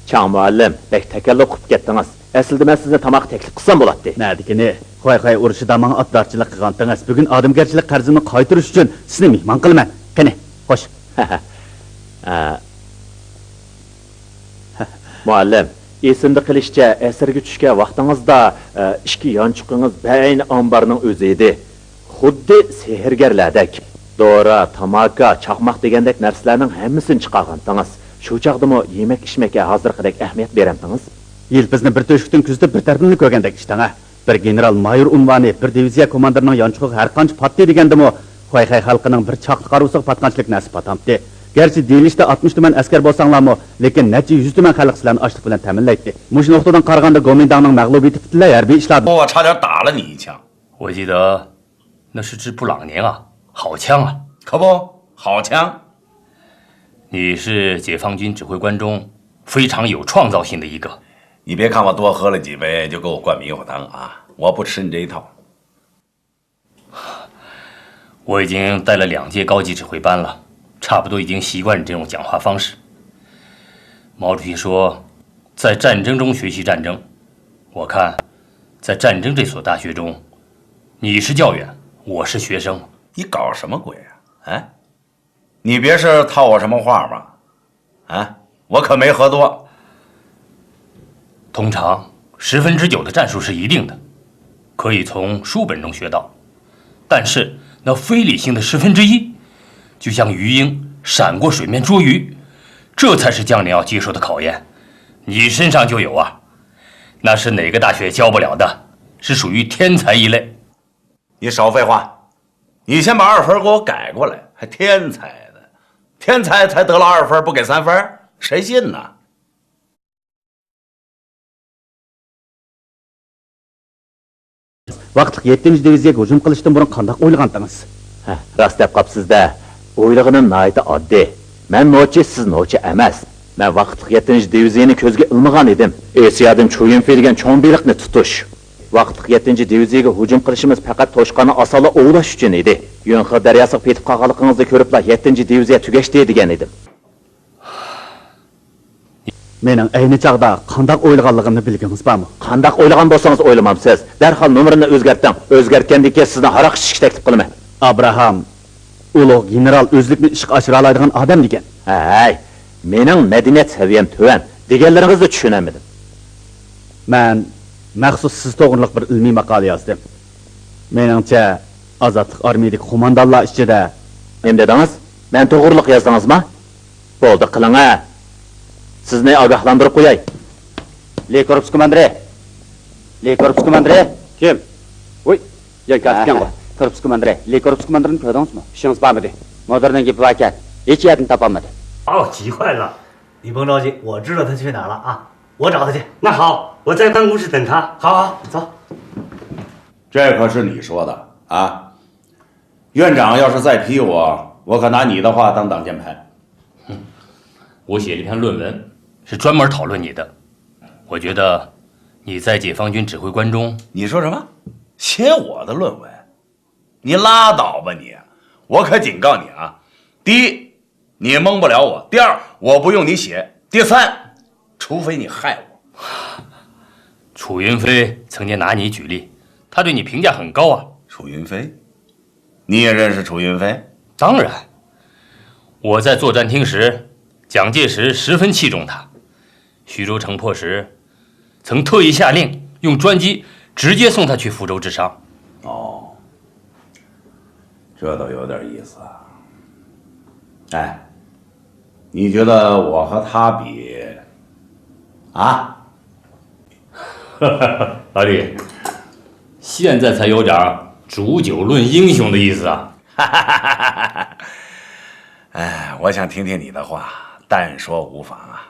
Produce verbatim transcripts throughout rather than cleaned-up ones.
چاڭ مۇئەللىم، بەك تەكەللۇپ قىلىپ كەتتىڭىز. ئەسلىدە مەن سىزنى تاماققا تەكلىپ قىلسام بولاتتى. نەدىكىنى؟ خۇەيخۇەي ئۇرۇشىدا ماڭا ئاتدارچىلىق قىلغانتىڭىز. بۈگۈن ئادەمگەرچىلىك قەرزىمنى قايتۇرۇش ئۈچۈن سىزنى مېھمان قىلىمەن. قېنى، خوش. ئە، مۇئەللىم، ئېسىمدە قېلىشىچە، ئەسىرگە چۈشكەن ۋاقتىڭىزدا، ئە، ئىككى يانچۇقىڭىز بەئەينى ئامبارنىڭ ئۆزى ئىدى. خۇددى سېھىرگەرلەردەك. دورا، تاماكا، چاقماق دېگەندەك نەرسىلەرنىڭ ھەممىسىنى چىقارغانتىڭىز. شۇ چاغدىمۇ يېمەك-ئىچمەككە ھازىرقىدەك ئەھمىيەت بېرەمتىڭىز؟ يىلپىزنى بىر تۆشۈكتىن كۆزىتىپ، بىر تەرىپىنى كۆرگەندەك ئىشتىڭە. بىر گېنېرال مايور ئۇنۋانى بىر دىۋىزىيە كوماندىرىنىڭ يانچۇقىغا ھەرقانچە پاتتى دېگەندىمۇ، خۇەيخەي خەلقىنىڭ بىر چاقلىق ھارۋىسىغا پاتقانچىلىك نەرسە پاتامتى. گەرچە دېيىلىشىچە ئاتمىش تۈمەن ئەسكەر بولساڭلارمۇ، لېكىن نەچچە يۈز تۈمەن خەلق سىلەرنى ئاشلىق بىلەن تەمىنلەيتتى. مۇشۇ نۇقتىدىن قارىغاندا، گومىنداڭنىڭ مەغلۇبىيىتى پۈتۈنلەي ھەربىي ئىشلاردىن. 我差点打了你一枪。我记得那是支布朗宁啊，好枪啊。可不，好枪。你是解放军指挥官中非常有创造性的一个。你别看我多喝了几杯就给我灌迷糊汤啊，我不吃你这一套。我已经带了两届高级指挥班了，差不多已经习惯你这种讲话方式。毛主席说，在战争中学习战争。我看，在战争这所大学中，你是教员，我是学生。你搞什么鬼啊？哎，你别是套我什么话吧？啊，我可没喝多。通常十分之九的战术是一定的，可以从书本中学到，但是那非理性的十分之一，就像鱼鹰闪过水面捉鱼，这才是将领要接受的考验。你身上就有啊，那是哪个大学教不了的，是属于天才一类。你少废话，你先把二分给我改过来，还天才呢？天才才得了二分，不给三分，谁信呢？ ۋاقىتلىق يەتتىنچى دىۋىزىيەگە ھۇجۇم قىلىشتىن بۇرۇن قانداق ئويلىغانتىڭىز؟ ھە، راست دەپ قاپسىز-دە. ئويلىغىنىم ناھايىتى ئاددىي. مەن نوچى، سىز نوچى ئەمەس. مەن ۋاقىتلىق يەتتىنچى دىۋىزىيىنى كۆزگە ئىلمىغان ئىدىم. ئېسىيادىن چۇيۈنفېي دېگەن چوڭ بېلىقنى تۇتۇش. ۋاقىتلىق يەتتىنچى دىۋىزىيىگە ھۇجۇم قىلىشىمىز پەقەت توشقاننى ئاسانلا ئوۋلاش ئۈچۈن ئىدى. يۈنخې دەرياسىغا پېتىپ قالغانلىقىڭىزنى كۆرۈپلا يەتتىنچى دىۋىزىيە تۈگەشتى دېگەن ئىدىم. مېنىڭ ئەينى چاغدا قانداق ئويلىغانلىقىمنى بىلگۈڭىز بارمۇ؟ قانداق ئويلىغان بولسىڭىز ئويلىمامسىز؟ دەرھال نومۇرنى ئۆزگەرتىڭ. ئۆزگەرتكەندىن كېيىن سىزنى ھاراق ئىچىشكە تەكلىپ قىلىمەن. ئابراھام، ئۇلۇغ گېنېرال ئۆزلۈكنى ئىشقا ئاشۇرالايدىغان ئادەم دېگەن. ھەي، مېنىڭ مەدەنىيەت سەۋىيەم تۆۋەن. دېگەنلىرىڭىزنى چۈشىنەلمىدىم. مەن مەخسۇس سىز توغرىلىق بىر ئىلمىي ماقالە يازدىم. مېنىڭچە، ئازادلىق ئارمىيىدىكى قوماندانلار ئىچىدە. نېمە دېدىڭىز؟ مەن توغرىلىق يازدىڭىزمۇ؟ بولدى، قىلىڭە. سىزنى ئاگاھلاندۇرۇپ قوياي. لى كورپۇس كوماندىرى! لى كورپۇس كوماندىرى! كىم؟ ۋوي، يەنە كاتىپكەنغۇ. كورپۇس كوماندىرى، لى كورپۇس كوماندىرىنى كۆردىڭىزمۇ؟ ئىشىڭىز بارمىدى. مۇدىرنىڭ گېپى باركەن، ھېچ يەردىن تاپالمىدى. 哦，急坏了！你甭着急，我知道他去哪儿了啊，我找他去。那好，我在办公室等他。好，好，走。这可是你说的啊！院长要是再批我，我可拿你的话当挡箭牌。我写这篇论文是专门讨论你的。我觉得你在解放军指挥官中，你说什么？写我的论文？你拉倒吧你！我可警告你啊，第一，你蒙不了我；第二，我不用你写；第三，除非你害我。楚云飞曾经拿你举例，他对你评价很高啊。楚云飞？你也认识楚云飞？当然，我在作战厅时，蒋介石十分器重他。徐州城破时，曾特意下令用专机直接送他去福州治伤。哦，这倒有点意思啊。哎，你觉得我和他比？啊？老李，现在才有点煮酒论英雄的意思啊。哎，我想听听你的话，但说无妨啊。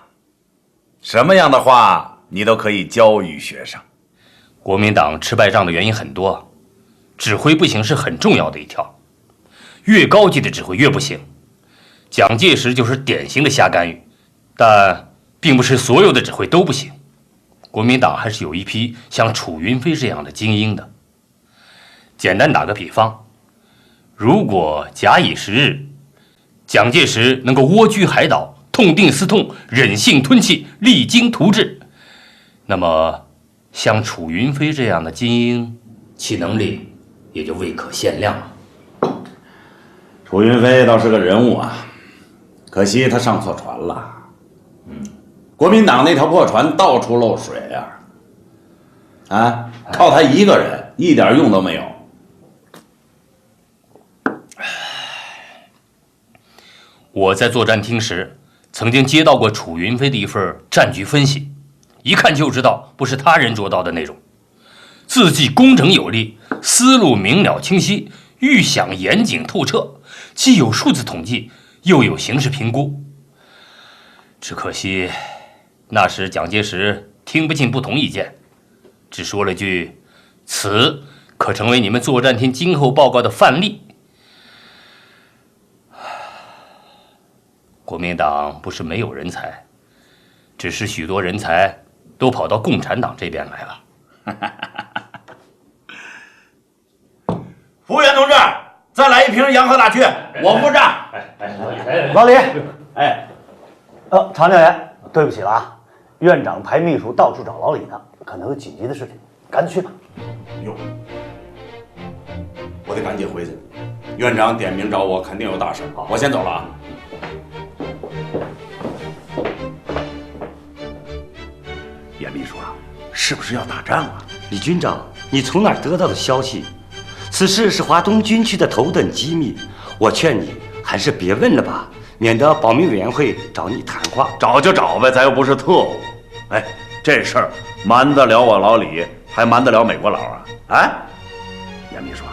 什么样的话，你都可以教育学生。国民党吃败仗的原因很多，指挥不行是很重要的一条。越高级的指挥越不行。蒋介石就是典型的瞎干预，但并不是所有的指挥都不行。国民党还是有一批像楚云飞这样的精英的。简单打个比方，如果假以时日，蒋介石能够蜗居海岛，痛定思痛，忍性吞气，励精图治。那么，像楚云飞这样的精英，其能力也就未可限量了。楚云飞倒是个人物啊，可惜他上错船了。嗯，国民党那条破船到处漏水啊，啊，靠他一个人一点用都没有。我在作战厅时，曾经接到过楚云飞的一份战局分析，一看就知道不是他人做到的那种。字迹工整有力，思路明了清晰，预想严谨透彻，既有数字统计，又有形势评估。只可惜，那时蒋介石听不进不同意见，只说了句：“此可成为你们作战厅今后报告的范例。”国民党不是没有人才，只是许多人才都跑到共产党这边来了。服务员同志，再来一瓶洋河大曲，我付账。老李，哎，呃，常教员，对不起了啊，院长派秘书到处找老李呢，可能有紧急的事情，赶紧去吧。哟，我得赶紧回去。院长点名找我，肯定有大事，我先走了啊。严秘书啊，是不是要打仗啊？李军长，你从哪儿得到的消息？此事是华东军区的头等机密，我劝你还是别问了吧，免得保密委员会找你谈话。找就找呗，咱又不是特务。哎，这事儿瞒得了我老李，还瞒得了美国佬啊？哎，严秘书，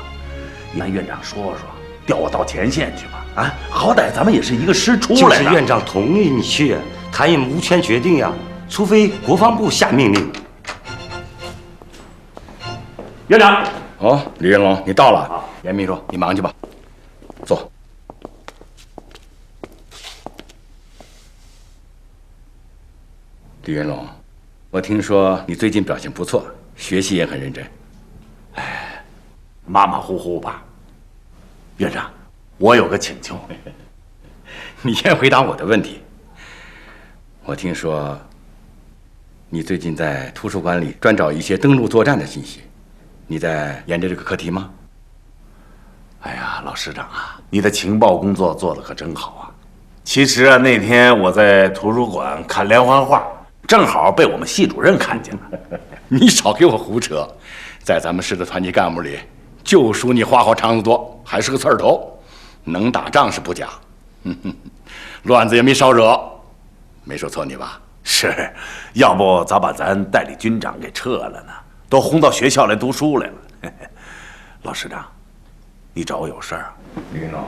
你跟院长说说，调我到前线去吧。啊，好歹咱们也是一个师出来的。就是院长同意你去，他也无权决定呀，除非国防部下命令。院长，哦，李云龙，你到了。好，严秘书，你忙去吧。坐。李云龙，我听说你最近表现不错，学习也很认真。马马虎虎吧。院长，我有个请求。你先回答我的问题。我听说你最近在图书馆里专找一些登陆作战的信息，你在研究这个课题吗？哎呀，老师长啊，你的情报工作做得可真好啊！其实啊，那天我在图书馆看连环画，正好被我们系主任看见了。你少给我胡扯，在咱们师的团级干部里，就数你花花肠子多，还是个刺儿头。能打仗是不假，乱子也没少惹，没说错你吧？是，要不早把咱代理军长给撤了呢？都轰到学校来读书来了。老师长，你找我有事儿啊？李云龙，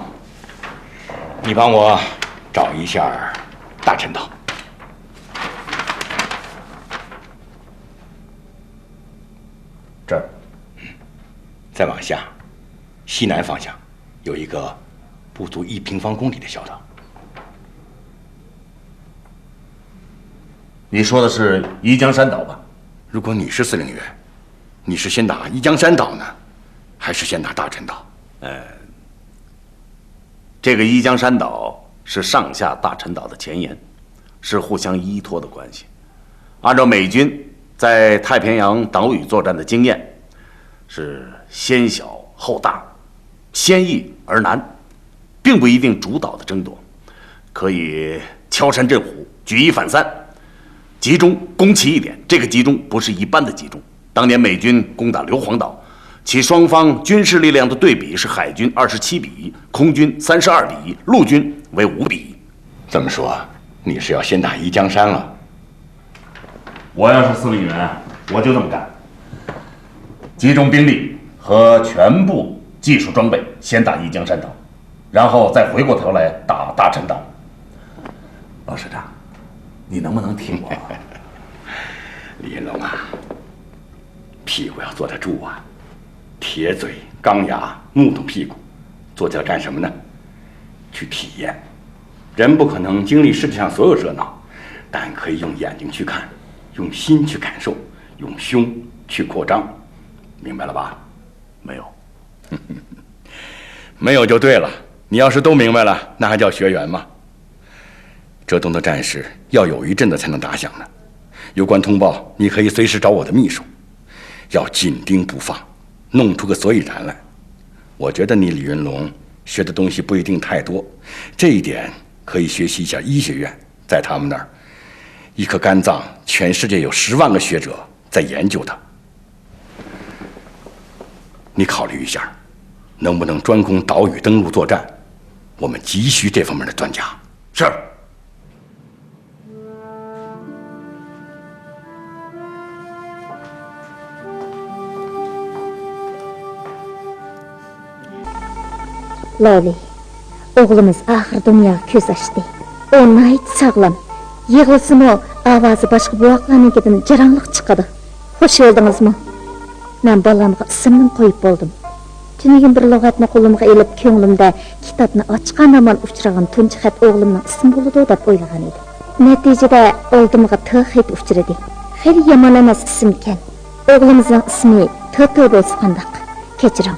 你帮我找一下大陈岛。这儿，再往下，西南方向有一个不足一平方公里的小岛。你说的是宜江山岛吧？如果你是司令员，你是先打宜江山岛呢，还是先打大陈岛？这个宜江山岛是上下大陈岛的前沿，是互相依托的关系。按照美军在太平洋岛屿作战的经验，是先小后大，先易而难，并不一定主导的争夺，可以敲山震虎，举一反三，集中攻其一点。这个集中不是一般的集中。当年美军攻打硫磺岛，其双方军事力量的对比是海军二十七比一，空军三十二比一，陆军为五比一。这么说，你是要先打一江山了？我要是司令员，我就这么干，集中兵力和全部技术装备，先打一江山岛，然后再回过头来打大陈岛。老师长，你能不能听我？李云龙啊，屁股要坐得住啊！铁嘴钢牙木头屁股，坐这干什么呢？去体验。人不可能经历世界上所有热闹，但可以用眼睛去看，用心去感受，用胸去扩张。明白了吧？没有。没有就对了。你要是都明白了，那还叫学员吗？浙东的战事要有一阵子才能打响呢。有关通报，你可以随时找我的秘书，要紧盯不放，弄出个所以然来。我觉得你李云龙学的东西不一定太多，这一点可以学习一下医学院，在他们那儿，一颗肝脏，全世界有十万个学者在研究它。你考虑一下，能不能专攻岛屿登陆作战？我们急需这方面的专家。是。لەۋلى، ئوغلىمىز ئاخىر دۇنياغا كۆز ئاچتى. ئۇ ناھايىتى ساغلام. يىغلىسىمۇ ئاۋازى باشقا بوۋاقلارنىڭكىدىن جاراڭلىق چىقىدۇ. خوش كەلدىڭىزمۇ؟ مەن بالامغا ئىسىمنىمۇ قويۇپ بولدۇم. تۈنۈگۈن بىر لۇغەتنى قولۇمغا ئېلىپ، كۆڭلۈمدە كىتابنى ئاچقان ھامان ئۇچرىغان تۇنجى خەت ئوغلۇمنىڭ ئىسمى بولىدۇ دەپ ئويلىغان ئىدىم. نەتىجىدە ئالدىمغا ت خېتى ئۇچرىدى. خېلى يامان ئەمەس ئىسىمكەن. ئوغلىمىزنىڭ ئىسمى ت ت بولسا قانداق؟ كەچۈرۈڭ،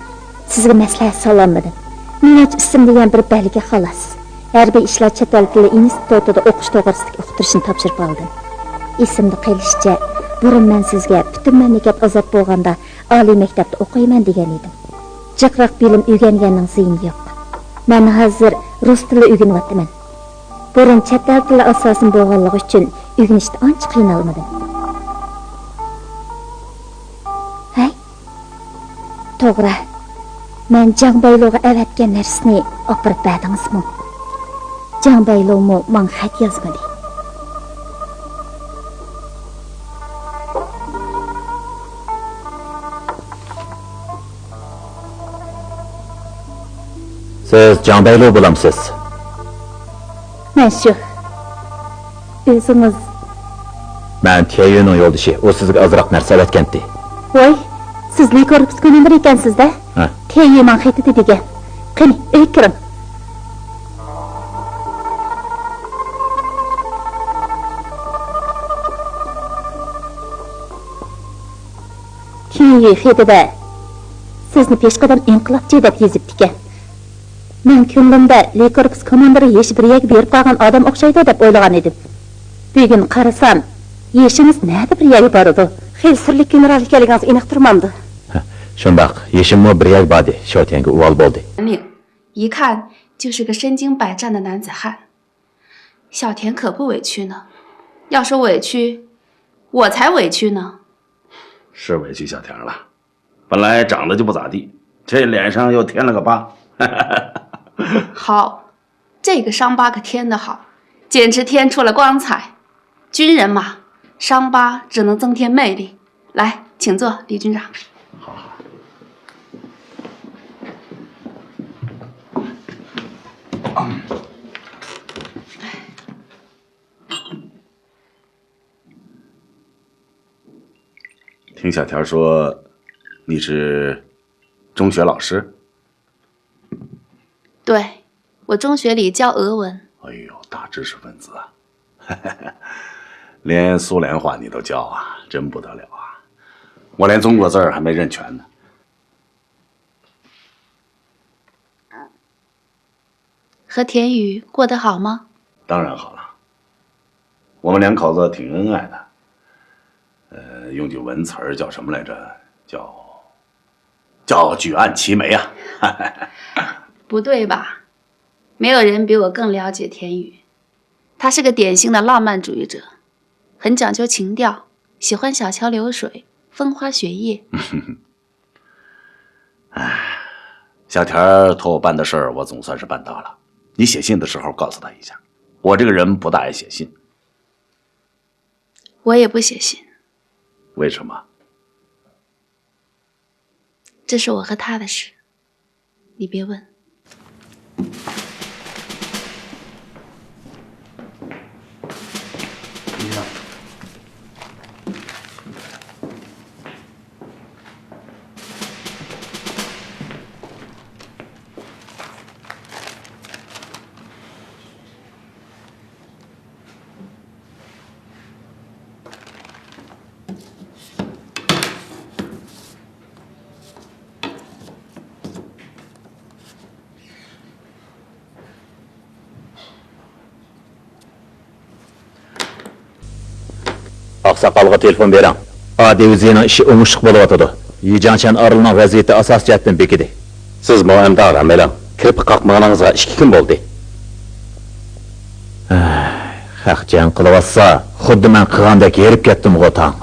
سىزگە مەسلىھەت سالالمىدىم. مېنىڭچە ئىسىم دېگەن بىر بەلگە خالاس. ھەربىي ئىشلار چەت ئەل تىلى ئىنستىتۇتىدا ئوقۇش توغرىسىدىكى ئۇقتۇرۇشنى تاپشۇرۇپ ئالدىم. ئېسىمدە قېلىشىچە، بۇرۇن مەن سىزگە پۈتۈن مەملىكەت ئازاد بولغاندا ئالىي مەكتەپتە ئوقۇيمەن دېگەن ئىدىم. جىقراق بىلىم ئۆگەنگەننىڭ زىيىنى يوق. مەن ھازىر رۇس تىلى ئۆگىنىۋاتىمەن. بۇرۇن چەت ئەل تىلى ئاساسىم بولغانلىقى ئۈچۈن ئۆگىنىشتە ئانچە قىينالمىدىم. ھەي، توغرا، مەن جاڭ بەيلوغا ئەۋەتكەن نەرسىنى ئاپىرىپ بەردىڭىزمۇ؟ جاڭ بەيلومۇ ماڭا خەت يازمىدى. سىز جاڭ بەيلو بولامسىز؟ مەن شۇ. ئۆزىڭىز؟ مەن تيەيۈنىڭ يولدىشى، ئۇ سىزگە ئازراق نەرسە ئەۋەتكەنتى. ۋاي، سىز لىكورپۇس كوماندىرى ئىكەنسىز-دە. ھە. تيەيۈ ماڭا خېتىدە دېگەن. قېنى، ئۆيگە كىرىڭ. تيەيۈ خېتىدە سىزنى پېشقەدەم ئىنقىلابچى دەپ يېزىپتىكەن. مەن كۆڭلۈمدە لىكورپۇس كوماندىرى يېشى بىر يەرگە بېرىپ قالغان ئادەم ئوخشايدۇ دەپ ئويلىغان ئىدىم. بۈگۈن قارىسام، يېشىڭىز نەدە بىر يەرگە بارىدۇ. خېلى سىرلىق گېنېرال ئىكەنلىكىڭىز ئېنىق تۇرمامدۇ؟ ھە، شۇنداق، يېشىممۇ بىر يەرگە باردى، شياۋتيەنگە ئۇۋال بولدى. 一看就是个身经百战的男子汉。小田可不委屈呢，要说委屈，我才委屈呢。是委屈小田了，本来长得就不咋地，这脸上又添了个疤。好，这个伤疤可添得好，简直添出了光彩。军人嘛，伤疤只能增添魅力。来，请坐，李军长。好，好。听小田说，你是中学老师？对，我中学里教俄文。哎呦，大知识分子啊！连苏联话你都教啊，真不得了啊！我连中国字儿还没认全呢。和田雨过得好吗？当然好了，我们两口子挺恩爱的。呃，用句文词儿叫什么来着？叫，叫举案齐眉啊。不对吧？没有人比我更了解田雨。他是个典型的浪漫主义者，很讲究情调，喜欢小桥流水，风花雪月。小田儿托我办的事儿，我总算是办到了。你写信的时候告诉他一下，我这个人不大爱写信。我也不写信。为什么？这是我和他的事，你别问。ئاقساقالغا تېلېفون بېرىڭ. ئا دىۋىزىيىنىڭ ئىشى ئوڭۇشلۇق بولۇۋاتىدۇ. يىجاڭچەن ئارىلىنىڭ ۋەزىيىتى ئاساسىي جەھەتتىن بېكىدى. سىز مۇئەمدا رام بېرىڭ. كىرىپ قاقمىغىنىڭىزغا ئىككى كۈن بولدى. خەق جەڭ قىلىۋاتسا، خۇددى مەن قىلغاندەك ھېرىپ كەتتىمغۇ تاڭ.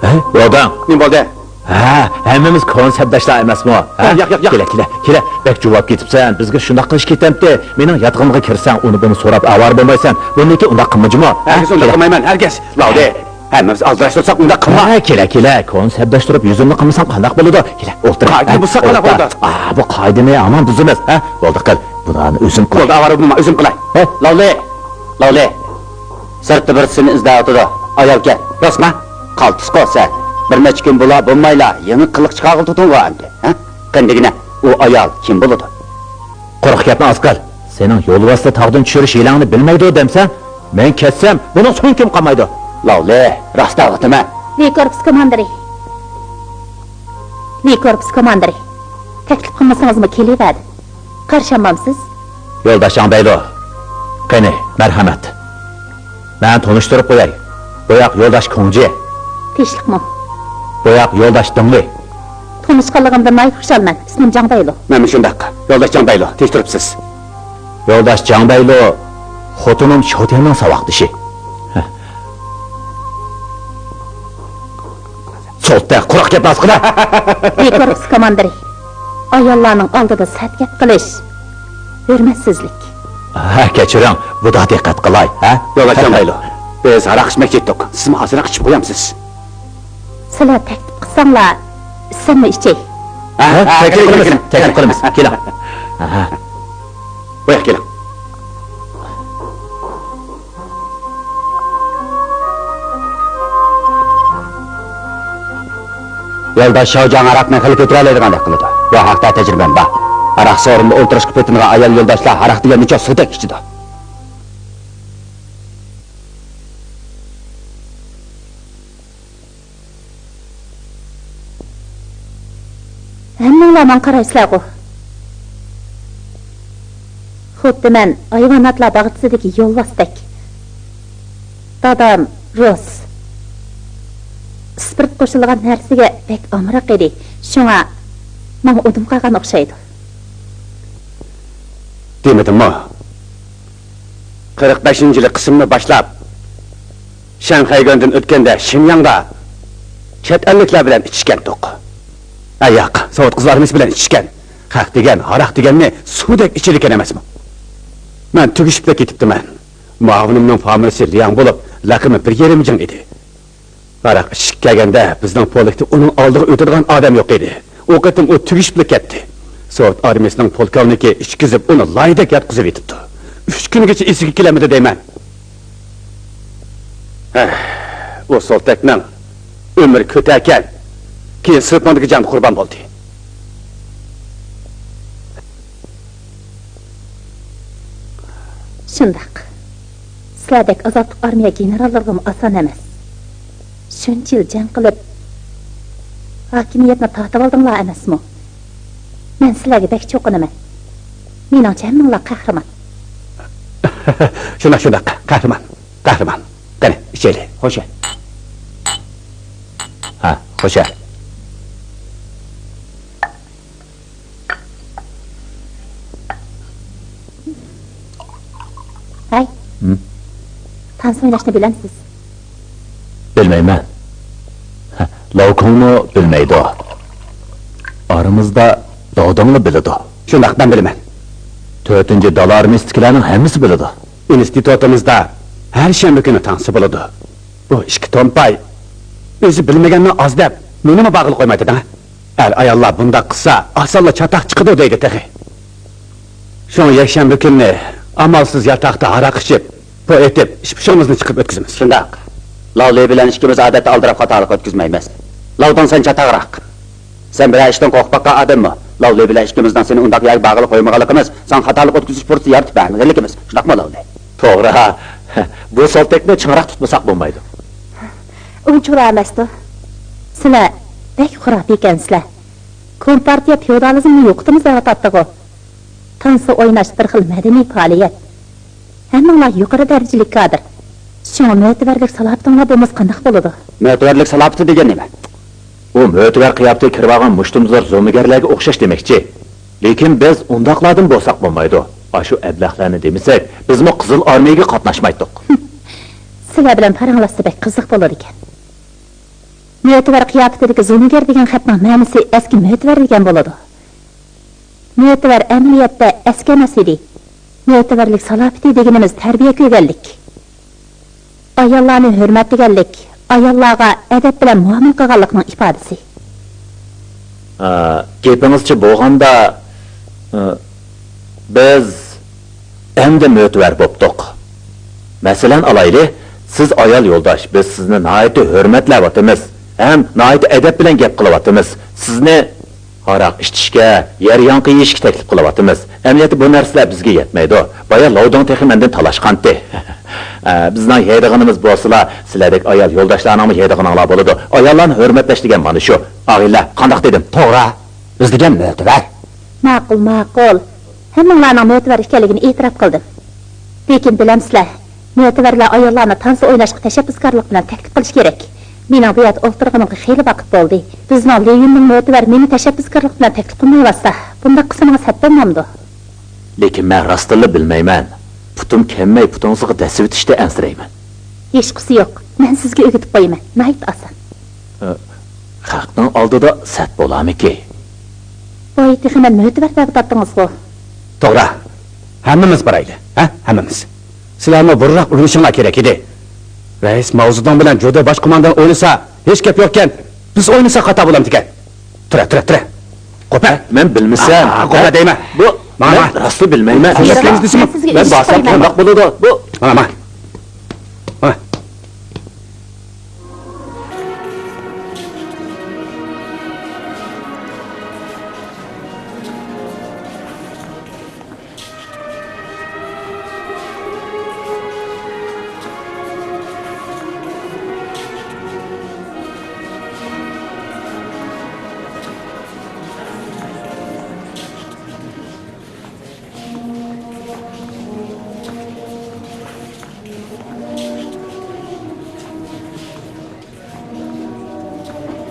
ھە، ۋاۋداڭ! نېمە بولدى؟ ھە، ھەممىمىز كونا سەپداشلار ئەمەسمۇ؟ ھە؟ ياق، ياق، ياق، ياق. كېلە، كېلە، كېلە. بەك جۇۋاپ كېتىپسەن. بىزگە شۇنداق قىلىش كېتەمتى؟ مېنىڭ ياتىقىمغا كىرسەڭ، ئۇنى بۇنى سوراپ ئاۋارە بولمايسەن. بۇندىن كېيىن ئۇنداق قىلما جۇمۇ. ھە؟ ھەرگىز ئۇنداق كېلە. قىلمايمەن، ھەرگىز. لاۋدى، ھەممىمىز ئالدىراش تۇرساق، ئۇنداق قىلما. ھە، كېلە، كېلە. كونا سەپداش تۇرۇپ يۈزۈمنى قىلمىساڭ قانداق بولىدۇ؟ كېلە، ئولتۇر. قائىدىنى بۇزساق قانداق بولىدۇ؟ ئا، بۇ قائىدىنى ھامان بۇزىمىز. ھە؟ بولدى، قىل. بۇلارنى ئۆزۈم قىلاي. بولدى، ئاۋارە بولما، ئۆزۈم قىلاي. ھە؟ لاۋلى! لاۋلى! سىرتتا بىرسى سېنى ئىزدەۋاتىدۇ. ئايالكەن، راستما؟ قالتىسقۇ سەن. بىر نەچچە كۈن بولا بولمايلا يېڭى قىلىق چىقارغىلى تۇردۇڭغۇ ئەمدى، ھە؟ قېنى دېگىنە، ئۇ ئايال كىم بولىدۇ؟ قۇرۇق گەپنى ئاز قىل. سېنىڭ يولۋاسنى تاغدىن چۈشۈرۈش ھىيلەڭنى بىلمەيدۇ دەمسەن، مەن كەتسەم، بۇنىڭ سۆڭىكىمۇ قالمايدۇ. لاۋلى، راست ئاڭلىتىمەن. لى كورپۇس كوماندىرى. لى كورپۇس كوماندىرى. تەكلىپ قىلمىسىڭىزمۇ كېلىۋەردىم. قارشى ئالمامسىز؟ يولداش جاڭ بەيلۇ. قېنى، مەرھەمەت. مەن تونۇشتۇرۇپ قوياي. بۇ ياق يولداش كۇڭجى. تىنچلىقمۇ؟ بۇ ياق يولداش دېڭلى. تونۇشقانلىقىمدىن ناھايىتى خۇشالمەن. ئىسمىم جاڭ بەيلۇ. مەنمۇ شۇنداق. يولداش جاڭ بەيلۇ، تىنچ تۇرۇپسىز. يولداش جاڭ بەيلۇ، خوتۇنۇم شاۋتيەننىڭ ساۋاقدىشى. سولتەك، قۇرۇق گەپ ئاز قىلا. لى كورپۇس كوماندىرى. ئاياللارنىڭ ئالدىدا سەت گەپ قىلىش ھۆرمەتسىزلىك. ھە، كەچۈرۈڭ، بۇدا دىققەت قىلاي، ھە؟ يولداش جاڭ بەيلۇ، بىز ھاراق ئىچمەكچى ئىدۇق. سىزمۇ ئازراق ئىچىپ قويامسىز؟ سىلەر تەكلىپ قىلساڭلار، ئىچسەممۇ ئىچەي. ھە، ھە، تەكلىپ قىلىمىز، تەكلىپ قىلىمىز. كېلىڭ. ھە. بۇ ياققا كېلىڭ. يولداش شاۋجياڭ ھاراقنى خېلى كۆتۈرەلەيدىغاندەك قىلىدۇ. بۇ ھەقتە تەجرىبەم بار. ھاراق سورۇندا ئولتۇرۇشقا پېتىنغان ئايال يولداشلار ھاراق دېگەننى چوڭ سۇدەك ئىچىدۇ. ھەممىڭلار ماڭا قارايسىلەرغۇ. خۇددى مەن ھايۋاناتلار باغچىسىدىكى يولۋاستەك. دادام روس ئىسپىرت قوشۇلغان نەرسىگە بەك ئامراق ئىدى. شۇڭا ماڭا ئۇدۇم قالغان ئوخشايدۇ. دېمىدىممۇ؟ قىرىق بەشىنچى يىلى قىسىمنى باشلاپ، شەنخەيگۆندىن ئۆتكەندە شىنياڭدا چەت ئەللىكلەر بىلەن ئىچىشكەنتۇق. ھە، ياق، سوۋېت قىزىل ئارمىيىسى بىلەن ئىچىشكەن. خەق دېگەن ھاراق دېگەننى سۇدەك ئىچىدىكەن ئەمەسمۇ؟ مەن تۈگىشىپلا كېتىپتىمەن. مۇئاۋىنىمنىڭ فامىلىسى لياڭ بولۇپ، لەقىمى بىر يېرىم جىڭ ئىدى. ھاراق ئىچىشكە كەلگەندە بىزنىڭ پولكتا ئۇنىڭ ئالدىغا ئۆتىدىغان ئادەم يوق ئىدى. ئۇ قېتىم ئۇ تۈگىشىپلا كەتتى. سوۋېت ئارمىيىسىنىڭ پولكوۋنىكى ئىچكۈزۈپ ئۇنى لايدەك ياتقۇزۇۋېتىپتۇ. ئۈچ كۈنگىچە ئېسىگە كېلەلمىدى دەيمەن. ھە، ئۇ سولتەكنىڭ ئۆمرى كۆتەكەن. كېيىن سىرپىڭدىكى جەڭدە قۇربان بولدى. شۇنداق. سىلەردەك ئازادلىق ئارمىيە گېنېراللىرىغىمۇ ئاسان ئەمەس. شۇنچە يىل جەڭ قىلىپ، ھاكىمىيەتنى تارتىۋالدىڭلار ئەمەسمۇ؟ مەن سىلەرگە بەك چوقۇنىمەن. مېنىڭچە ھەممىڭلار قەھرىمان. شۇنداق، شۇنداق، قەھرىمان، قەھرىمان. قېنى، ئىچەيلى. خوشە. ھە، خوشە. ھەي، ھىم؟ تانسا ئويناشنى بىلەمسىز؟ بىلمەيمەن. لاۋكۇڭمۇ بىلمەيدۇ. ئارىمىزدا داۋداڭلا بىلىدۇ. شۇنداق، مەن بىلىمەن. تۆتىنچى دالا ئارمىيىسىدىكىلەرنىڭ ھەممىسى بىلىدۇ. ئىنستىتۇتىمىزدا ھەر شەنبە كۈنى تانسا بولىدۇ. بۇ ئىككى تومپاي ئۆزى بىلمىگەننى ئاز دەپ، مېنىمۇ بارغىلى قويمايدۇ دەڭ. ئەر-ئاياللار بۇنداق قىلسا، ئاسانلا چاتاق چىقىدۇ دەيدۇ تېخى. شۇڭا يەكشەنبە كۈنى ئامالسىز ياتاقتا ھاراق ئىچىپ، توي ئېتىپ، ئىش-پۇشۇڭىمىزنى چىقىرىپ ئۆتكۈزىمىز. شۇنداق. لاۋلى بىلەن ئىككىمىز ئادەتتە ئالدىراپ خاتالىق ئۆتكۈزمەيمىز. لاۋداڭ سەن چاتاقراق. سەن بىرەر ئىشتىن قورقۇپ باققان ئادەممۇ؟ لاۋلى بىلەن ئىككىمىزنىڭ سېنى ئۇنداق يەرگە بارغىلى قويمىغانلىقىمىز، ساڭا خاتالىق ئۆتكۈزۈش پۇرسىتى يارىتىپ بەرمىگەنلىكىمىز. شۇنداقمۇ، لاۋلى؟ توغرا. بۇ سولتەكنى چىڭراق تۇتمىساق بولمايدۇ. ئۇنچىۋالا ئەمەستۇ. سىلەر بەك خۇراپىيكەنسىلەر. كومپارتىيە فېئودالىزمنى يوقىتىمىز دەۋاتاتتىغۇ. تانسا ئويناش بىر خىل مەدەنىي پائالىيەت. ھەممىڭلار يۇقىرى دەرىجىلىك كادىر. شۇڭا مۆتىۋەرلىك سالاپىتىڭلار بولمىسا قانداق بولىدۇ؟ مۆتىۋەرلىك سالاپىتى دېگەن نېمە؟ ئۇ مۆتىۋەر قىياپىتىگە كىرىۋالغان مۇشتۇمزور زومىگەرلەرگە ئوخشاش دېمەكچى. لېكىن بىز ئۇنداقلاردىن بولساق بولمايدۇ. ئاشۇ ئەبلەخلەرنى دېمىسەك، بىزمۇ قىزىل ئارمىيەگە قاتناشمايتتۇق. سىلەر بىلەن پاراڭلاشسا بەك قىزىق بولىدىكەن. مۆتىۋەر قىياپىتىدە زومىگەر دېگەن خەتنىڭ مەنىسى ئەسكى مۆتىۋەر دېگەن بولىدۇ. مۆتىۋەر ئەمەلىيەتتە ئەسكى ئەمەس ئىدى. مۆتىۋەرلىك سالاپىتى دېگىنىمىز تەربىيە كۆرگەنلىك. ئاياللارنى ھۆرمەتلىگەنلىك، ئاياللارغا ئەدەپ بىلەن مۇئامىلە قىلغانلىقنىڭ ئىپادىسى. ئا، گېپىڭىزچە بولغاندا، ئا، بىز ئەمدى مۆتىۋەر بوپتۇق. مەسىلەن ئالايلى، سىز ئايال يولداش، بىز سىزنى ناھايىتى ھۆرمەتلەۋاتىمىز ھەم ناھايىتى ئەدەپ بىلەن گەپ قىلىۋاتىمىز. سىزنى ھاراق ئىچىشكە، يەر ياڭىقى يېيىشكە تەكلىپ قىلىۋاتىمىز. ئەمەلىيەتتە بۇ نەرسىلەر بىزگە يەتمەيدۇ. بايا لاۋدىڭ تېخى مەندىن تالاشقانتى. ئە، بىزنىڭ يەيدىغىنىمىز بولسىلا، سىلەردەك ئايال يولداشلارنىڭمۇ يەيدىغىنىڭلار بولىدۇ. ئاياللارنى ھۆرمەتلەش دېگەن مانا شۇ. ئاغىنىلەر، قانداق دېدىم؟ توغرا. بىز دېگەن مۆتىۋەر. ماقۇل، ماقۇل. ھەممىڭلارنىڭ مۆتىۋەر ئىكەنلىكىنى ئېتىراپ قىلدىم. لېكىن بىلەمسىلەر، مۆتىۋەرلەر ئاياللارنى تانسا ئويناشقا تەشەببۇسكارلىق بىلەن تەكلىپ قىلىشى كېرەك. مېنىڭ بۇ يەردە ئولتۇرغىنىمغا خېلى ۋاقىت بولدى. بىزنىڭ لىيۈننىڭ مۆتىۋەر مېنى تەشەببۇسكارلىق بىلەن تەكلىپ قىلمايۋاتسا، بۇنداق قىلسا ماڭا سەت بولمامدۇ؟ لېكىن مەن راستتىنلا بىلمەيمەن. پۇتۇم كەممەي پۇتىڭىزغا دەسسىۋېتىشتە ئەنسىرەيمەن. ھېچقىسى يوق. مەن سىزگە ئۆگىتىپ قويىمەن. ناھايىتى ئاسان. ئە، خەقنىڭ ئالدىدا سەت بولارمىكى؟ ۋاي، تېخى مەن مۆتىۋەر دەۋاتاتتىڭىزغۇ. توغرا. ھەممىمىز بارايلى، ھە؟ ھەممىمىز. سىلەرمۇ بۇرۇنراق ئۆگىنىشىڭلار كېرەك ئىدى. رەئىس ماۋزېدۇڭ بىلەن جۇدې باشقۇماندان ئوينىسا، ھېچ گەپ يوقكەن. بىز ئوينىساق خاتا بولامدىكەن. تۇرە، تۇرە، تۇرە. قوپە. مەن بىلمىسەم. ئا، قوپە دەيمەن. بۇ، ماڭا، مەن ماڭا. راستلا بىلمەيمەن. قوپە دەيمەن. مەن بارسام قانداق بولىدۇ؟ بۇ. ماڭا، ماڭا. ماڭا.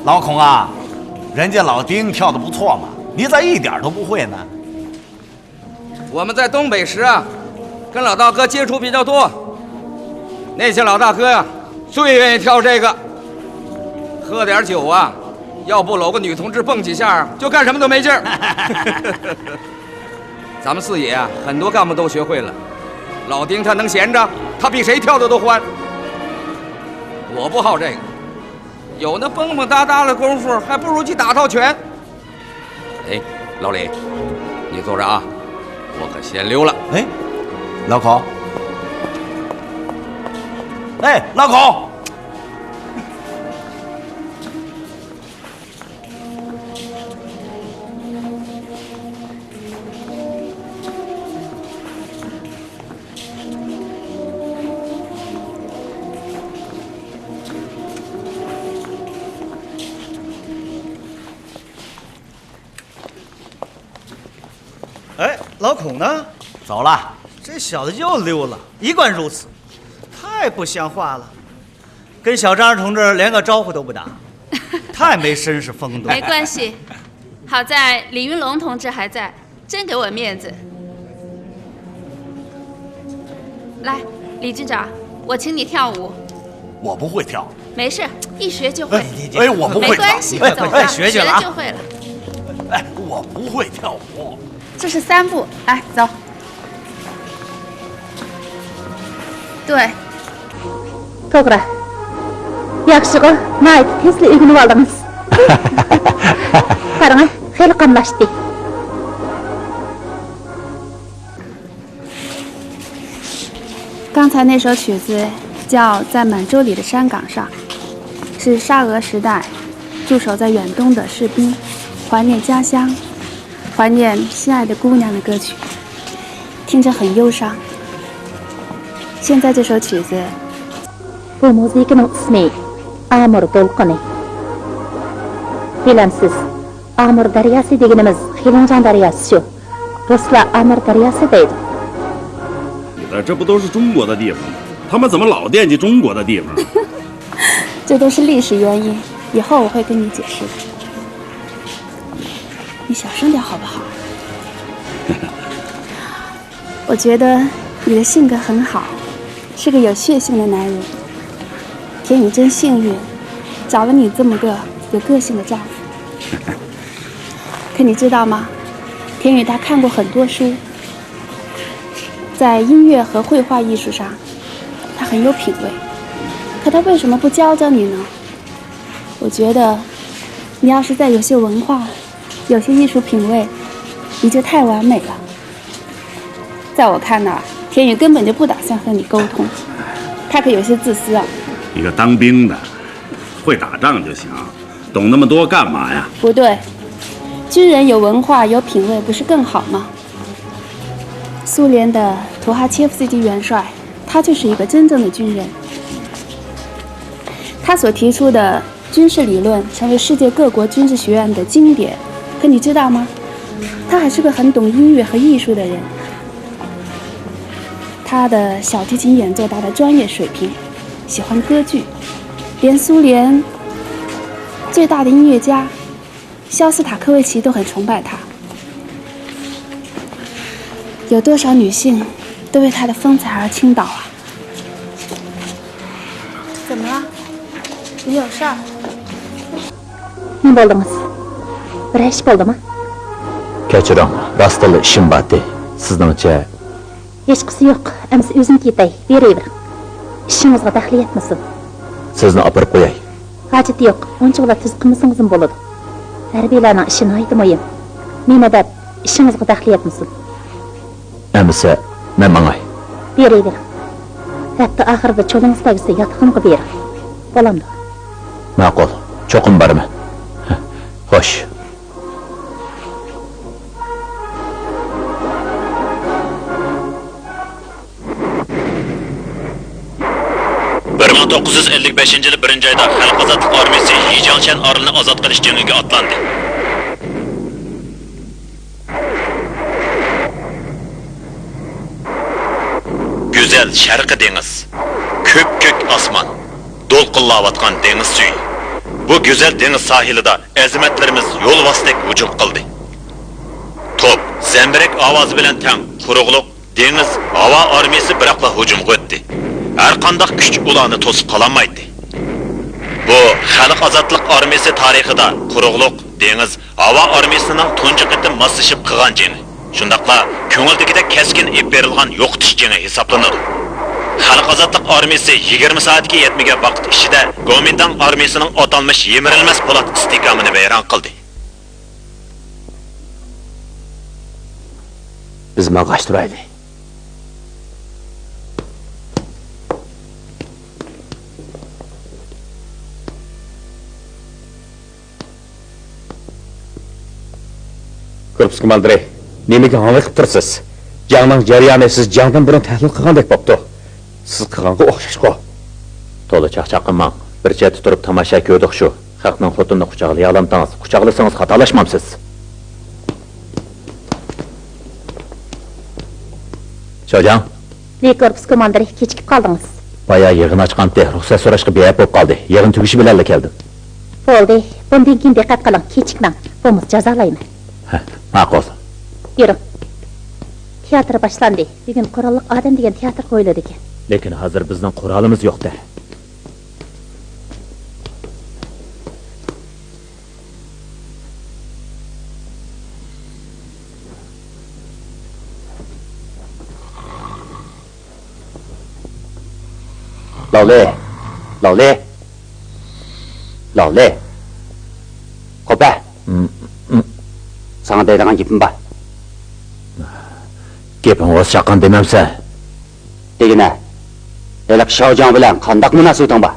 老孔啊，人家老丁跳得不错嘛，你咋一点儿都不会呢？我们在东北时啊，跟老大哥接触比较多，那些老大哥呀，最愿意跳这个。喝点酒啊，要不搂个女同志蹦几下，就干什么都没劲儿。咱们四野啊，很多干部都学会了，老丁他能闲着，他比谁跳的都欢。我不好这个，有那蹦蹦哒哒的功夫，还不如去打套拳。哎，老李，你坐着啊，我可先溜了。哎，老孔。哎，老孔。 哎，老孔呢？走了。这小子又溜了，一贯如此，太不像话了，跟小张同志连个招呼都不打，太没绅士风度。没关系，好在李云龙同志还在，真给我面子。来，李局长，我请你跳舞。我不会跳。没事，一学就会。哎，哎，我不会跳。没关系，哎，走吧，哎，学去了啊。学了就会了。哎，我不会跳舞。这是三步，来，走。对。 توغرا. ياخشىغۇ، ناھايىتى تېزلا ئۆگىنىۋالدىڭىز. قاراڭا، خېلى قاملاشتى. 刚才那首曲子叫《在满洲里的山岗上》，是沙俄时代驻守在远东的士兵怀念家乡、怀念心爱的姑娘的歌曲，听着很忧伤。现在这首曲子 بۇ مۇزىكىنىڭ ئىسمى ئامۇر دولقۇنى. بىلەمسىز، ئامۇر دەرياسى دېگىنىمىز خېلىڭجاڭ دەرياسى شۇ. رۇسلار ئامۇر دەرياسى دەيدۇ. 你看，这不都是中国的地方吗？他们怎么老惦记中国的地方？这都是历史原因，以后我会跟你解释的。你小声点好不好？我觉得你的性格很好，是个有血性的男人。田雨真幸运，找了你这么个有个性的丈夫。可你知道吗？田雨他看过很多书，在音乐和绘画艺术上，他很有品味。可他为什么不教教你呢？我觉得，你要是再有些文化，有些艺术品味，你就太完美了。在我看来，田雨根本就不打算和你沟通，他可有些自私啊。一个当兵的，会打仗就行，懂那么多干嘛呀？不对，军人有文化有品味，不是更好吗？苏联的图哈切夫斯基元帅，他就是一个真正的军人。他所提出的军事理论成为世界各国军事学院的经典。可你知道吗？他还是个很懂音乐和艺术的人。他的小提琴演奏达到专业水平，喜欢歌剧，连苏联最大的音乐家肖斯塔科维奇都很崇拜他。有多少女性都为他的风采而倾倒啊！怎么了？你有事儿？ نېمە بولدىڭىز؟ بىرەر ئىش بولدىمۇ؟ كەچۈرۈڭ، راستتىنلا ئىشىم بارتى. سىزنىڭچە؟ ھېچقىسى يوق، ئەمىسە ئۆزۈم كېتەي، بېرىۋېرىڭ. ئىشىڭىزغا دەخلى يەتمىسۇن. سىزنى ئاپىرىپ قوياي. ھاجىتى يوق، ئۇنچىۋالا تۈز قىلمىسىڭىزمۇ بولىدۇ. ھەربىيلەرنىڭ ئىشى ناھايىتى مۇھىم. مېنى دەپ ئىشىڭىزغا دەخلى يەتمىسۇن. ئەمىسە، مەن ماڭاي. بېرىۋېرىڭ. ھەپتە ئاخىرىدا چولىڭىز تەگسە ياتىقىمغا بېرىڭ. بولامدۇ؟ ماقۇل، چوقۇم بارىمەن. خوش. بىر مىڭ توققۇز يۈز ئەللىك بەشىنچى يىلى بىرىنچى ئايدا خەلق ئازادلىق ئارمىيىسى يىجياڭشەن ئارىلىنى ئازاد قىلىش جېڭىگە ئاتلاندى. گۈزەل شەرقىي دېڭىز، كۆپكۆك ئاسمان، دولقۇنلاۋاتقان دېڭىز سۈيى. بۇ گۈزەل دېڭىز ساھىلىدا ئەزىمەتلىرىمىز يولۋاستەك ھۇجۇم قىلدى. توپ، زەمبىرەك ئاۋازى بىلەن تەڭ قۇرۇقلۇق، دېڭىز، ھاۋا ئارمىيىسى بىراقلا ھۇجۇمغا ئۆتتى. ھەرقانداق كۈچ ئۇلارنى توسۇپ قالالمايتتى. بۇ خەلق ئازادلىق ئارمىيىسى تارىخىدا قۇرۇقلۇق، دېڭىز، ھاۋا ئارمىيىسىنىڭ تۇنجى قېتىم ماسلىشىپ قىلغان جېڭى، شۇنداقلا كۆڭۈلدىكىدەك كەسكىن ئېلىپ بېرىلغان يوقىتىش جېڭى ھېسابلىنىدۇ. خەلق ئازادلىق ئارمىيىسى يىگىرمە سائەتكە يەتمىگەن ۋاقىت ئىچىدە گومىنداڭ ئارمىيىسىنىڭ ئاتالمىش يىمىرىلمەس پولات ئىستىھكامىنى ۋەيران قىلدى. بىز ماڭغاچ تۇرايلى. گۇرۇپپا كوماندىرى، نېمىگە ھاڭۋېقىپ تۇرىسىز؟ جەڭنىڭ جەريانى سىز جەڭدىن بۇرۇن تەھلىل قىلغاندەك بوپتۇ. سىز قىلغانغا ئوخشاشقۇ. تولا چاقچاق قىلماڭ. بىر چەتتە تۇرۇپ تاماشا كۆردۇق شۇ. خەقنىڭ خوتۇنىنى قۇچاقلىيالامتىڭىز؟ قۇچاقلىسىڭىز خاتالاشمامسىز؟ شاۋجياڭ. لى گۇرۇپپىسى كوماندىرى، كېچىكىپ قالدىڭىز. بايا يىغىن ئاچقانتى، رۇخسەت سوراشقا بىئەپ بولۇپ قالدى. يىغىن تۈگىشى بىلەنلا كەلدىم. بولدى، بۇندىن كېيىن دىققەت قىلىڭ، كېچىكمەڭ، بولمىسا جازالايمەن. ھە، ماقۇل. يۈرۈڭ. تىياتىر باشلاندى. بۈگۈن قوراللىق ئادەم دېگەن تىياتىر قويۇلىدىكەن. لېكىن ھازىر بىزنىڭ قورالىمىز يوق-دە. لاۋلى! لاۋلى! لاۋلى! قوپە! ساڭا دەيدىغان گېپىم بار. گېپىڭ ئوز چاققان دېمەمسەن؟ دېگىنە، ھېلىقى شاۋجياڭ بىلەن قانداق مۇناسىۋىتىڭ بار؟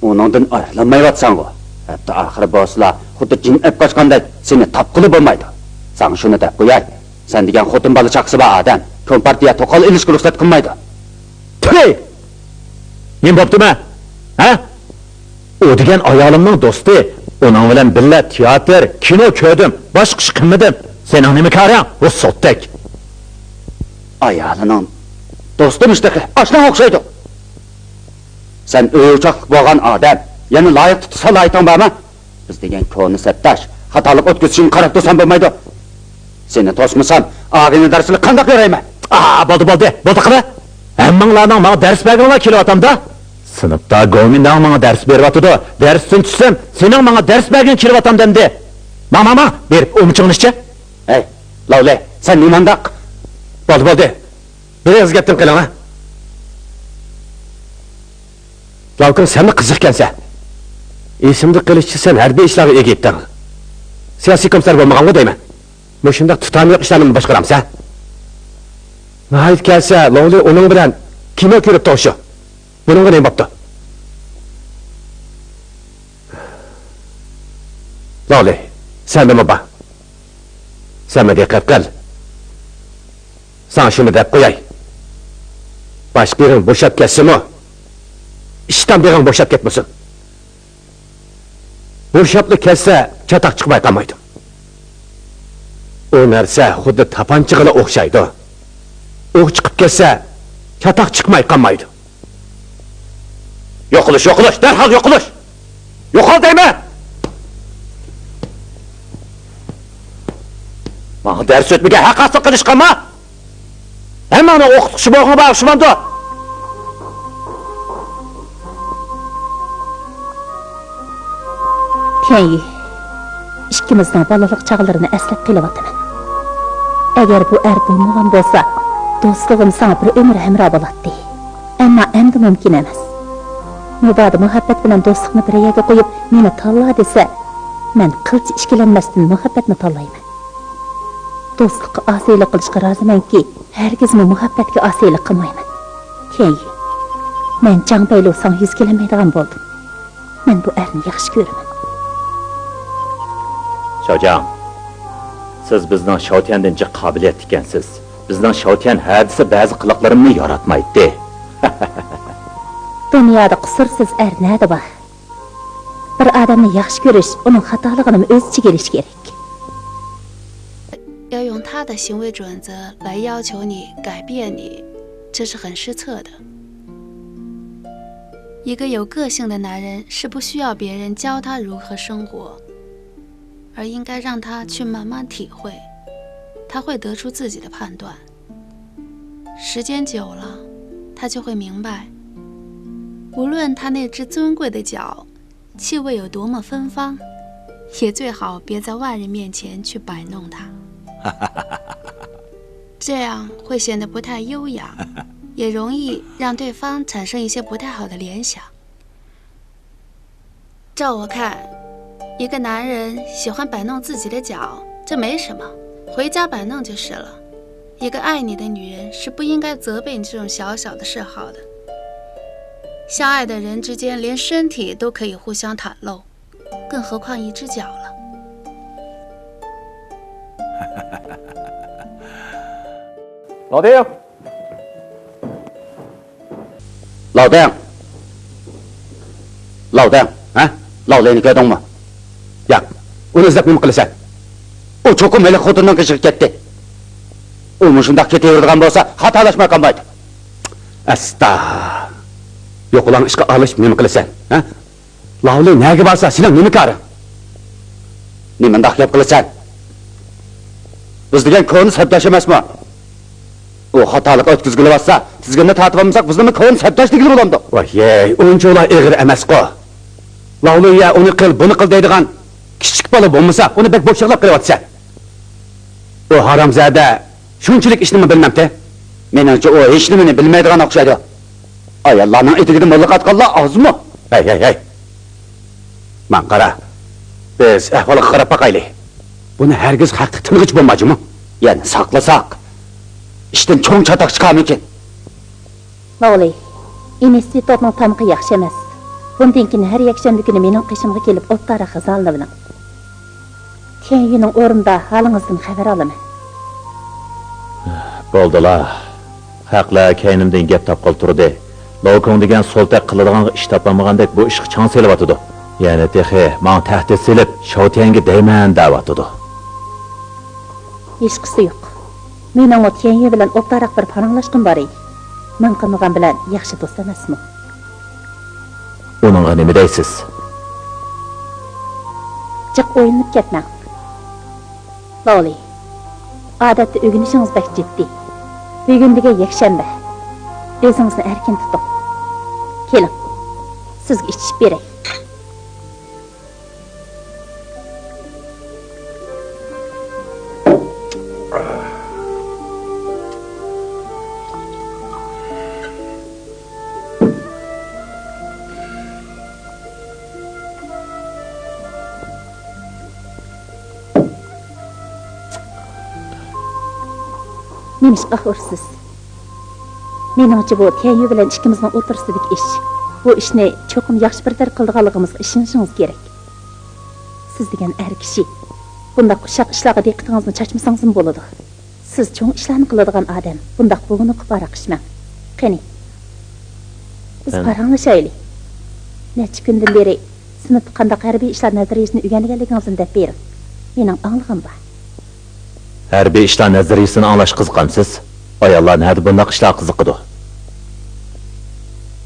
ئۇنىڭدىن ئايرىلالمايۋاتساڭغۇ. ھەتتا ئاخىرى بولسىلا خۇددى جىن ئېلىپ قاچقاندەك سېنى تاپقىلى بولمايدۇ. ساڭا شۇنى دەپ قوياي، سەن دېگەن خوتۇن بالا چاقىسى بار ئادەم كومپارتىيە توقال ئېلىشقا رۇخسەت قىلمايدۇ. تۈي! نېمە بوپتۇ مەن؟ ھە؟ ئۇ دېگەن ئايالىمنىڭ دوستى، ئۇنىڭ بىلەن بىللە تىياتىر، كىنو كۆردۈم، باشقا ئىش قىلمىدىم. سېنىڭ نېمە كارىڭ، رۇسسوتتەك؟ ئايالىنىڭ دوستىمىش تېخى، ئاشناڭغا ئوخشايدۇ. سەن ئۆي-ئوچاقلىق بولغان ئادەم، يەنە لايىق تۇتۇش سالاھىيىتىڭ بارمۇ؟ بىز دېگەن كونا سەپداش، خاتالىق ئۆتكۈزۈشۈڭگە قاراپ تۇرسام بولمايدۇ. سېنى توسمىسام، ئاغىنە دەرسلىك قانداق بېرەيمەن؟ ئا، بولدى، بولدى، بولدى قىلە. ھەممىڭلارنىڭ ماڭا دەرس بەرگىنىڭلار كېلىۋاتامدا. سىنىپتا گومىنداڭ ماڭا دەرس بېرىۋاتىدۇ. دەرستىن چۈشسەم، سېنىڭ ماڭا دەرس بەرگىنىڭ كېلىۋاتامدۇ ئەمدى. ماڭ، ماڭ، ماڭ، بېرىپ ئۇمىچىڭنى ئىچە. ھەي، لاۋلى، سەن نېمانداق؟ بولدى، بولدى. بىر ئېغىز گەپتىن قېلىڭ، ھە؟ لاۋكىڭ، سەنمۇ قىزىقكەنسەن. ئېسىمدە قېلىشىچە، سەن ھەربىي ئىشلارغا ئىگە ئىدىڭ. سىياسىي كومىسسار بولمىغانغۇ دەيمەن. مۇشۇنداق تۇتامى يوق ئىشلارنىمۇ باشقۇرامسەن؟ ناھايىتى كەلسە، لوڭلى ئۇنىڭ بىلەن كىنو كۆرۈپ تۇرۇشى. بۇنىڭغا نېمە بوپتۇ؟ لوڭلى، سەندىمۇ بار. سەنمۇ دىققەت قىل. ساڭا شۇنى دەپ قوياي. باشقا يېرىڭ بوشاپ كەتسىمۇ، ئىشتان بېغىڭ بوشاپ كەتمىسۇن. بوشاپلا كەتسە، چاتاق چىقماي قالمايدۇ. ئۇ نەرسە خۇددى تاپانچىغىلا ئوخشايدۇ. ئوق چىقىپ كەتسە، چاتاق چىقماي قالمايدۇ. يوقىلىش، يوقىلىش، دەرھال يوقىلىش! يوقال دەيمەن! ماڭا دەرس ئۆتمىگەن ھەق ھاسىل قىلىشقا ما! ھەممىڭنىڭ ئوقۇتقۇچى بولغىنى بار ئوخشىمامدۇ؟ تيەنيى، ئىككىمىزنىڭ بالىلىق چاغلىرىنى ئەسلەپ قېلىۋاتىمەن. ئەگەر بۇ ئەر بولمىغان بولسا، دوستلۇقۇم ساڭا بىر ئۆمۈر ھەمراھ بولاتتى. ئەمما ئەمدى مۇمكىن ئەمەس. مۇبادا مۇھەببەت بىلەن دوستلۇقنى بىر يەرگە قويۇپ، مېنى تاللا دېسە، مەن قىلچە ئىككىلەنمەستىن مۇھەببەتنى تاللايمەن. دوستلۇققا ئاسىيلىق قىلىشقا رازىمەنكى، ھەرگىزمۇ مۇھەببەتكە ئاسىيلىق قىلمايمەن. تيەنيى، مەن جاڭ بەيلۇ ساڭا يۈز كېلەلمەيدىغان بولدۇم. مەن بۇ ئەرنى ياخشى كۆرىمەن. شاۋجاڭ، سىز بىزنىڭ شاۋتيەندىن جىق قابىلىيەتلىككەنسىز. بىزنىڭ شاۋتيەن ھە دېسە بەزى قىلىقلىرىمنى ياراتمايتتى. دۇنيادا قۇسۇرسىز ئەر نەدە بار؟ بىر ئادەمنى ياخشى كۆرۈش ئۇنىڭ خاتالىقىنىمۇ ئۆز ئىچىگە ئېلىشى كېرەك. 要用他的行为准则来要求你改变你，这是很失策的。一个有个性的男人是不需要别人教他如何生活，而应该让他去慢慢体会，他会得出自己的判断。时间久了，他就会明白，无论他那只尊贵的脚 气味有多么芬芳，也最好别在外人面前去摆弄它，这样会显得不太优雅，也容易让对方产生一些不太好的联想。照我看，一个男人喜欢摆弄自己的脚，这没什么，回家摆弄就是了。一个爱你的女人是不应该责备你这种小小的嗜好的。 相爱的人之间连身体都可以互相袒露，更何况一只脚了。 لاۋدىڭ! لاۋدىڭ! لاۋدىڭ! ھە؟ لاۋلىنى كۆردۈڭمۇ؟ ياق، ئۇنى ئىزدەپ نېمە قىلىسەن؟ ئۇ چوقۇم ھېلىقى خوتۇننىڭ قېشىغا كەتتى. ئۇ مۇشۇنداق كېتىۋېرىدىغان بولسا، خاتالاشماي قالمايدۇ. ئەستا! يوقىلاڭ ئىشقا ئارىلىشىپ نېمە قىلىسەن؟ ھە؟ لاۋلى نەگە بارسا، سېنىڭ نېمە كارىڭ؟ نېمانداق گەپ قىلىسەن؟ بىز دېگەن كونا سەپداش ئەمەسمۇ؟ ئۇ خاتالىق ئۆتكۈزگىلى بارسا، تىزگىننى تارتىۋالمىساق، بىزنىمۇ كونا سەپداش دېگىلى بولامدۇ؟ ۋاييەي، ئۇنچىۋالا ئېغىر ئەمەسقۇ. لاۋلىيە ئۇنى قىل، بۇنى قىل دەيدىغان كىچىك بالا بولمىسا، ئۇنى بەك بوش ياقلاپ قېلىۋاتىسەن. ئۇ ھارامزادە شۇنچىلىك ئىشنىمۇ بىلمەمتى؟ مېنىڭچە، ئۇ ھېچنېمىنى بىلمەيدىغان ئوخشايدۇ. ئاياللارنىڭ ئېتىكىدە مىللىق ئاتقانلار ئازمۇ؟ ھەي، ھەي، ھەي! ماڭا قارا، بىز ئەھۋالغا قاراپ باقايلى. بۇنى ھەرگىز خەققە تىنغۇچە بولما جۇمۇ. يەنە ساقلىساق، ئىشتىن چوڭ چاتاق چىقارمىكىن؟ لاۋلى، ئىنستىتۇتنىڭ تامىقى ياخشى ئەمەس. بۇندىن كېيىن ھەر يەكشەنبە كۈنى مېنىڭ قېشىمغا كېلىپ ئوبدانراق غىزالىنىۋېلىڭ. تيەنيىنىڭ ئورنىدا ھالىڭىزدىن خەۋەر ئالىمەن. بولدىلا. خەقلەر كەينىمدىن گەپ تاپقىلى تۇردى. لوكۇڭ دېگەن سولتەك قىلىدىغانغا ئىش تاپالمىغاندەك بۇ ئىشقا چاڭ سېلىۋاتىدۇ. يەنە تېخى ماڭا تەھدىت سېلىپ، شاۋتيەنگە دەيمەن دەۋاتىدۇ. ھېچقىسى يوق. مېنىڭمۇ تيەنيى بىلەن ئوبدانراق بىر پاراڭلاشقۇم بار ئىدى. مىڭ قىلمىغان بىلەن ياخشى دوست ئەمەسمۇ؟ ئۇنىڭغا نېمە دەيسىز؟ جىق ئويلىنىپ كەتمەڭ. لولى، ئادەتتە ئۆگىنىشىڭىز بەك جىددىي. بۈگۈن دېگەن يەكشەنبە. ئۆزىڭىزنى ئەركىن تۇتۇڭ. كېلىڭ، سىزگە ئىچىشىپ بېرەي. نېمىشقا ئۇرىسىز؟ مېنىڭچە، بۇ تيەنيۈ بىلەن ئىككىمىزنىڭ ئوتتۇرىسىدىكى ئىش. بۇ ئىشنى چوقۇم ياخشى بىر تەرەپ قىلىدىغانلىقىمىزغا ئىشىنىشىڭىز كېرەك. سىز دېگەن ئەر كىشى بۇنداق ئۇششاق ئىشلارغا دىققىتىڭىزنى چاچمىسىڭىزمۇ بولىدۇ. سىز چوڭ ئىشلارنى قىلىدىغان ئادەم، بۇنداق بوغۇنۇپ پاراقلىشىمەڭ. قېنى، بىز پاراڭلىشايلى. نەچچە كۈندىن بېرى سىنىپتا قانداق ھەربىي ئىشلار نەزەرىيىسىنى ئۆگەنگەنلىكىڭىزنى دەپ بېرىڭ. مېنىڭ ئاڭلىغۇم بار. ھەربىي ئىشلار نەزەرىيىسىنى ئاڭلاشقا قىزىقامسىز؟ ئاياللار نەدە بۇنداق ئىشلارغا قىزىقىدۇ؟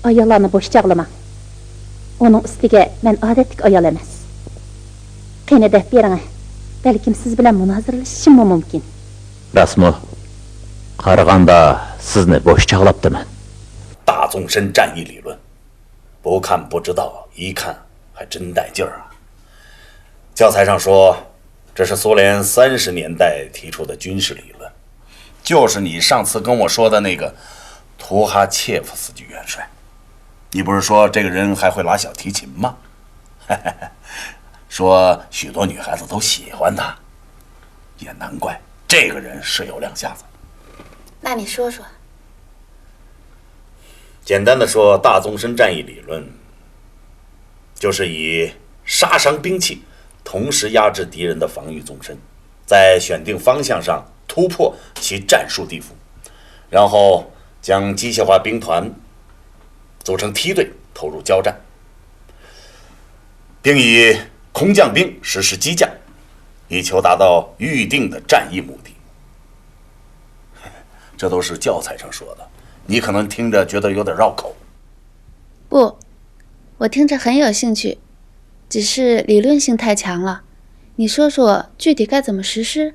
ئاياللارنى بوش چاغلىماڭ. ئۇنىڭ ئۈستىگە مەن ئادەتتىكى ئايال ئەمەس. قېنى دەپ بېرىڭە. بەلكىم سىز بىلەن مۇنازىرىلىشىشىممۇ مۇمكىن. راستمۇ؟ قارىغاندا سىزنى بوش چاغلاپتىمەن. 大纵深战役理论，不看不知道，一看还真带劲儿啊！教材上说，这是苏联三十年代提出的军事理论，就是你上次跟我说的那个图哈切夫斯基元帅。你不是说这个人还会拉小提琴吗？说许多女孩子都喜欢他，也难怪，这个人是有两下子。那你说说，简单的说，大纵深战役理论就是以杀伤兵器同时压制敌人的防御纵深，在选定方向上突破其战术地伏，然后将机械化兵团组成梯队投入交战，并以空降兵实施机降，以求达到预定的战役目的。这都是教材上说的，你可能听着觉得有点绕口。不，我听着很有兴趣，只是理论性太强了。你说说具体该怎么实施？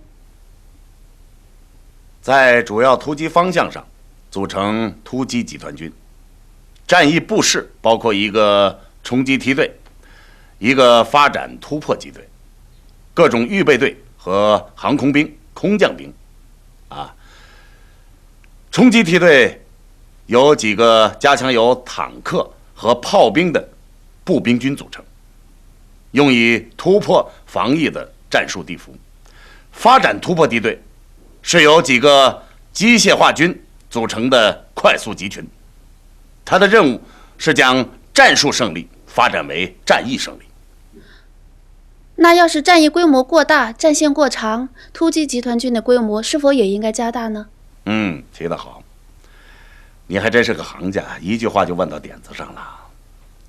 在主要突击方向上，组成突击集团军。战役部式包括一个冲击梯队，一个发展突破机队，各种预备队和航空兵、空降兵。啊，冲击梯队由几个加强由坦克和炮兵的步兵军组成，用以突破防御的战术地伏。发展突破梯队是由几个机械化军组成的快速集群，它的任务是将战术胜利发展为战役胜利。那要是战役规模过大，战线过长，突击集团军的规模是否也应该加大呢？嗯，提得好，你还真是个行家，一句话就问到点子上了。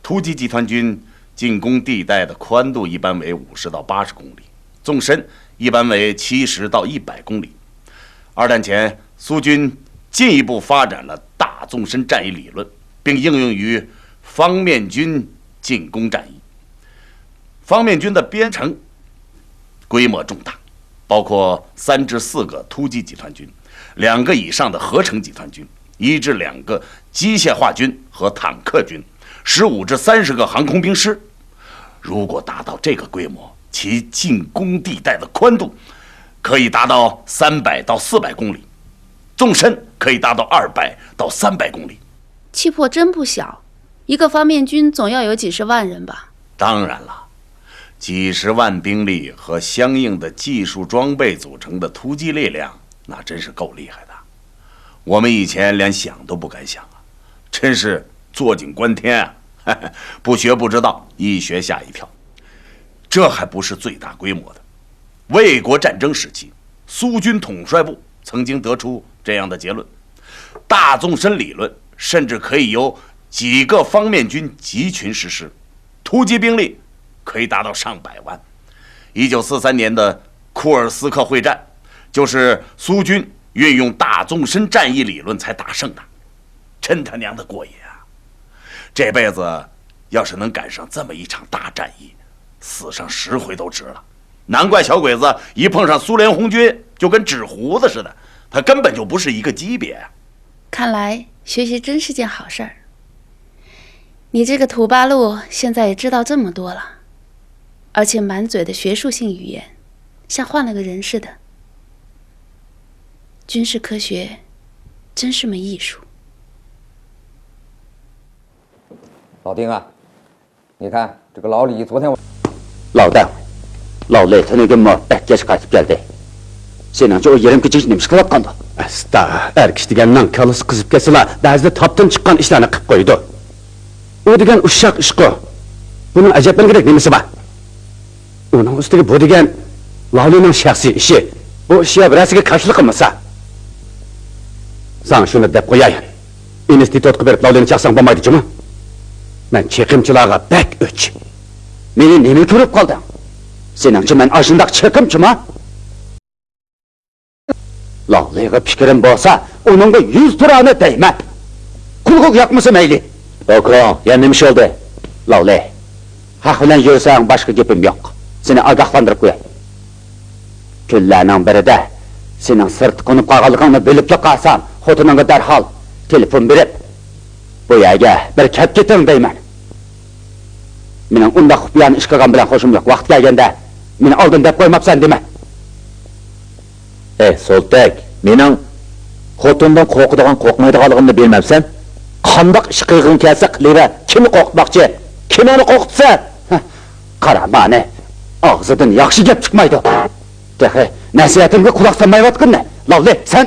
突击集团军进攻地带的宽度一般为五十到八十公里，纵深一般为七十到一百公里。二战前，苏军进一步发展了大纵深战役理论，并应用于方面军进攻战役。方面军的编程规模重大，包括三至四个突击集团军、两个以上的合成集团军、一至两个机械化军和坦克军、十五至三十个航空兵师。如果达到这个规模，其进攻地带的宽度可以达到三百到四百公里，纵深可以达到二百到三百公里。气魄真不小，一个方面军总要有几十万人吧？当然了，几十万兵力和相应的技术装备组成的突击力量，那真是够厉害的。我们以前连想都不敢想啊，真是坐井观天啊！不学不知道，一学吓一跳。这还不是最大规模的。卫国战争时期，苏军统帅部曾经得出这样的结论：大纵深理论甚至可以由几个方面军集群实施，突击兵力可以达到上百万。一九四三年的库尔斯克会战，就是苏军运用大纵深战役理论才打胜的，真他娘的过瘾啊！这辈子要是能赶上这么一场大战役，死上十回都值了。难怪小鬼子一碰上苏联红军就跟纸糊子似的，他根本就不是一个级别。看来学习真是件好事儿。你这个土八路现在也知道这么多了，而且满嘴的学术性语言，像换了个人似的。军事科学真是门艺术。老丁啊，你看这个老李昨天晚 لاۋدەڭ، لاۋلى تۈنۈگۈنمۇ بەك كەچ قايتىپ كەلدى. سېنىڭچە ئۇ يېرىم كېچىگىچە نېمە ئىش قىلىۋاتقاندۇ؟ ئەستا، ئەر كىشى دېگەننىڭ كاللىسى قىزىپ كەتسىلا، بەزىدە تاپتىن چىققان ئىشلارنى قىلىپ قويىدۇ. ئۇ دېگەن ئۇششاق ئىشقۇ. بۇنىڭ ئەجەبلەنگۈدەك نېمىسى بار؟ ئۇنىڭ ئۈستىگە بۇ دېگەن لاۋلىنىڭ شەخسىي ئىشى. بۇ ئىشى بىرەرسىگە كاشىلا قىلمىسا. ساڭا شۇنى دەپ قوياي. ئىنستىتۇتقا بېرىپ لاۋلىنى چاقساڭ بولمايدۇ جۇمۇ؟ مەن چېقىمچىلارغا بەك ئۆچ. مېنى نېمە كۆرۈپ قالدىڭ؟ سېنىڭچە مەن ئاشۇنداق چېقىمچىما؟ لاۋلىغا پىكرىم بولسا، ئۇنىڭغا يۈز تۇرانى دەيمەن. قۇلىقىغا ياقمىسا مەيلى. ئوكۇڭ، يەنە نېمە ئىش بولدى؟ لاۋلى، ھەق بىلەن يۈرسەڭ باشقا گېپىم يوق. سېنى ئاگاھلاندۇرۇپ قوياي. كۈنلەرنىڭ بىرىدە سېنىڭ سىرتتا قونۇپ قالغانلىقىڭنى بىلىپلا قالسام، خوتۇنۇڭغا دەرھال تېلېفون بېرىپ، بۇ يەرگە بىر كەپ كېتىڭ دەيمەن. مېنىڭ ئۇنداق خۇپىيانە ئىش قىلغان بىلەن خوشۇم يوق. ۋاقتى كەلگەندە مېنى ئالدىن دەپ قويماپسەن دېمە. ئەي سولتەك، مېنىڭ خوتۇندىن قورقىدىغان قورقمايدىغانلىقىمنى بىلمەمسەن؟ قانداق ئىش قىلغۇڭ كەلسە قىلىۋەر. كىمنى قورقۇتماقچى؟ كىمنى قورقۇتىسەن؟ ھە، قارا مانا، ئاغزىدىن ياخشى گەپ چىقمايدۇ. تېخى نەسىھەتىمگە قۇلاق سالمايۋاتقىنىنى. لاۋلى، سەن.